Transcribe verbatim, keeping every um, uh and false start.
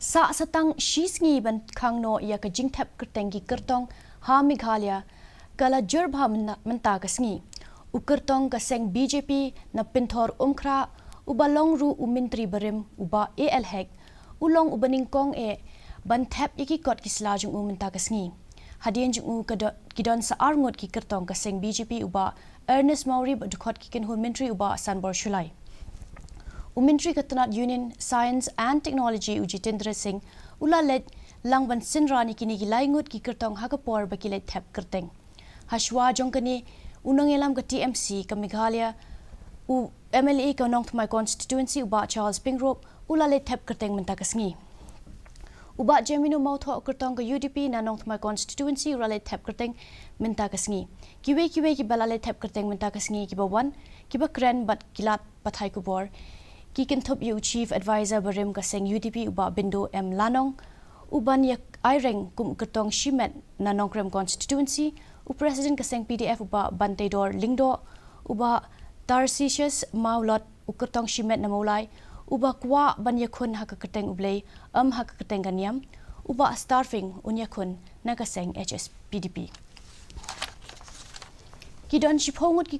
Sah satang shi sngi ban khang noh ïa ka jingthep kyrteng ki kyrtong ha Meghalaya ka la jur bha mynta ka sngi. U kyrtong ka seng B J P na Pynthor Umkhrah, uba long ruh u Myntri barim u Bah A L Hek, u long uba nyngkong eh ban thep ïa ki kot ki sla jong u mynta ka sngi. Hadien jong u ki don sa arngut ki kyrtong ka seng B J P u Bah Ernest Mawrie bad dkhot ki kynhun Myntri u Bah Sanbor Shullai. U Myntri ka tnat Union Science and Technology u Jitendra Singh u la leit lang ban synran ïa kine ki laingut ki kyrtong ha ka por ba ki leit thep kyrteng. Hashwa jong kane, u nongïalam ka T M C ka Meghalaya, u M L A ka Nongthymmai constituency u Bah Charles Pyngrope u la leit thep kyrteng mynta ka sngi. U Bah Jemino Mawthoh u kyrtong ka U D P na Nongthymmai constituency u la leit thep kyrteng mynta ka sngi. Kiwei kiwei kiba la leit thep kyrteng mynta ka sngi kiba wan, kiba kren bad ki lad pathai khubor, ki kynthup ïa u Chief Advisor barim ka seng U D P u Bah Bindo M Lanong, u ban ïa aireng kum u kyrtong shimet na Nongkrem constituency, u President ka seng P D F u Bah Banteidor Lyngdoh, u Bah Tarcisius Mawlot u kyrtong shimet na Mawlai, uba kwah ban ïakhun ha ka kyrteng U Blei, em ha ka kyrteng ka niam, u Bah Starfing un ïakhun na ka seng H S P D P. Ki don shiphew ngut ki